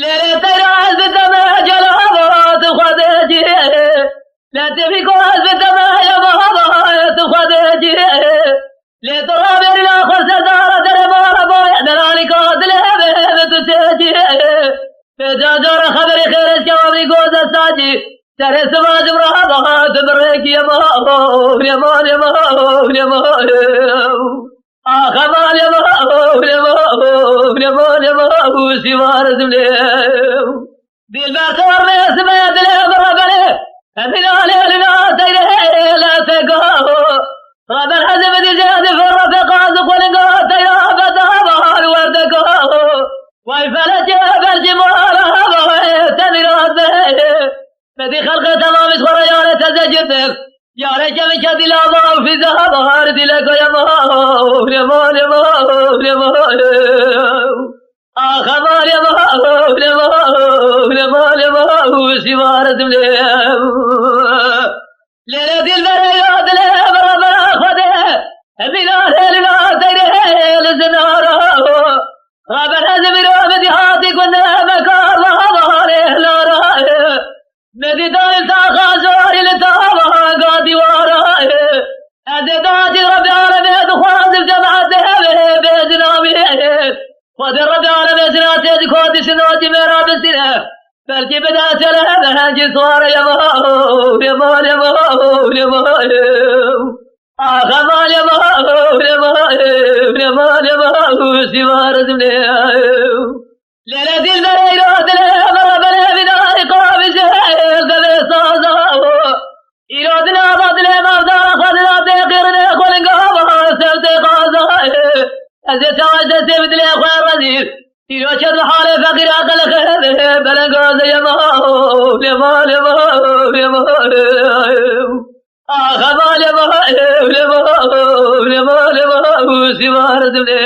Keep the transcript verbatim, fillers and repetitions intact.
Lê lê teyra ez bi te me cela tu xwe de cî. Lê tevî ku ez bi te me ya baba tu xwe de cî. Lê tu rabêrî la xwe serdara dere bara boye delalî ka dilê be bi tu çê cî. Pê ca cara xeberî xêrê şewabî goze sacî. Serê siva ji mirada tu bi rêkî yema, yema, yema, yema. Axa malê ma, lê ma, lê ma, lê ma, lê ma, û sîwar zimlê. Dilber sor me sime dilê mi rebere. Emîna lê lina teyre lê fega. Reber hezim dije di fir refeqa zi xwelinga teyra bedava hal werdega. Vay felekê bercî mala hava temîra be. Medî xelqê temamî ji xwe re yarê teze girtin. Yarê kevin kedî lava û fîza bahar dîle goya ma, lê ma, lê ma, lê ma, lê. Axa ma, lê ma, lê ma, lê ma, lê ma, û şîvar dimlê. Lê lê dilberê ya dilê bera bera xwedê. Emîna lê lina teyrê li zinara. Raber ez bîra bi dîhatî gund me kar la baharê lara. Me dî dayî taxa zorî li tava ga dîwara. Ez ê dacî Rebî alemê dixwazim cemaetê hevê bêjin amîn. Xwedê Rebî alemê jinatê ji xwe dişin acî me ra bistîne. Belkî bide sere hevê hencî suware yema, yema, yema, yema. Axa malê ma, lê ma, lê ma, lê ma, û sîwar dimlê. Lê lê dilberê îro dilê bera belê vîna îqabî jê devê saza. Îro dina ba dilê mavdara xwe dina tê qirine xwe linga ba sev tê qaza. Ez ê çawa ji destê bi dilê xwe rezîl. Îro çet bi halê feqîra qelixê belenga zeyema. Lê ma, lê ma, lê ma. Axa malê ma, lê ma, lê ma, lê ma, û sîwar dimlê.